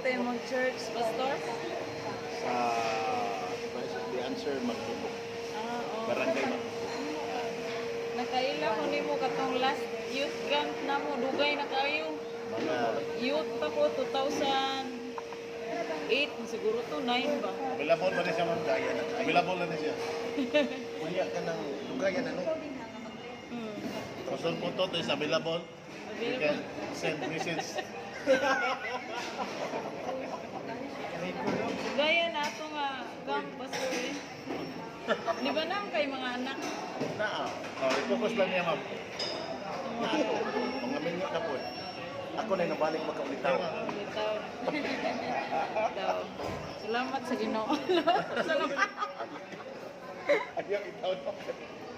Dito imong church, pastor? Sa Christ is the Answer, Magtutok. Ah, oo. Barangay Magtutok. Nakaila ko nimo katong last youth camp namo, dugay na kayo. Mga Youth pa ko 2008 siguro to, 9 ba? Available ba ni siya, ma'am? Gaya na kayo. Available na ni siya. Unya ka ng dugayan ano? Pastor Putot is available. You can Available. Send message. Gaya na ato nga camp, pastor eh. Di ba nang kay mga anak? Naa. Oh, i-focus lang niya, ma'am. Naato. Mga minyo na po. Ako na nabalik magkaulitaw. Bitaw. Bitaw. Salamat sa Ginoo. Salamat. Ayaw itaw no.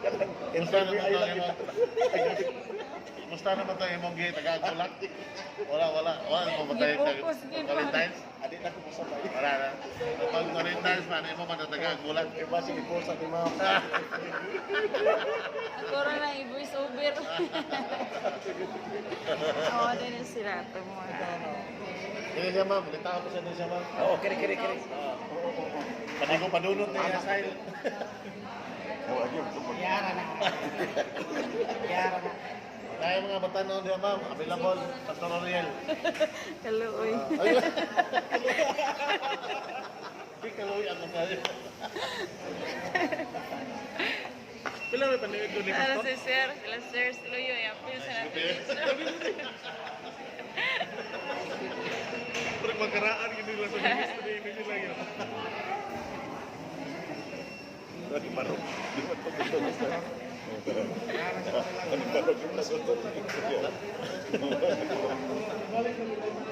Kumusta naman to imong Kumusta naman to imong gi taga-gulak? Wala, wala. Wala mo ba tayo Gi-focus gid man. Valentine's? Adi na ko masabay. Wala na. Pag Valentine's man, imo man taga-gulak. Iba sige po sa ni ma'am. Ako ra na i-voice over. Oo, din sila ito mga. Dili siya, ma'am, litaw ko siya din siya, ma'am. Oo, kiri kiri kiri. Panigo padunot na iya style. Yara na. Yara na. Tayo mga batanon diya, ma'am, available Pastor Oriel. Kaluoy. Ay. Di kaluoy ang mga. Pila may paniod ko ni Para Pastor? si Sir, sila Sir, sila yun, i-appeal sa natin. Pero magkaraan gid nila sa ministry ni sila yun. Lagi marok. Di ba ito gusto gusto? Ano marok yung nasutot?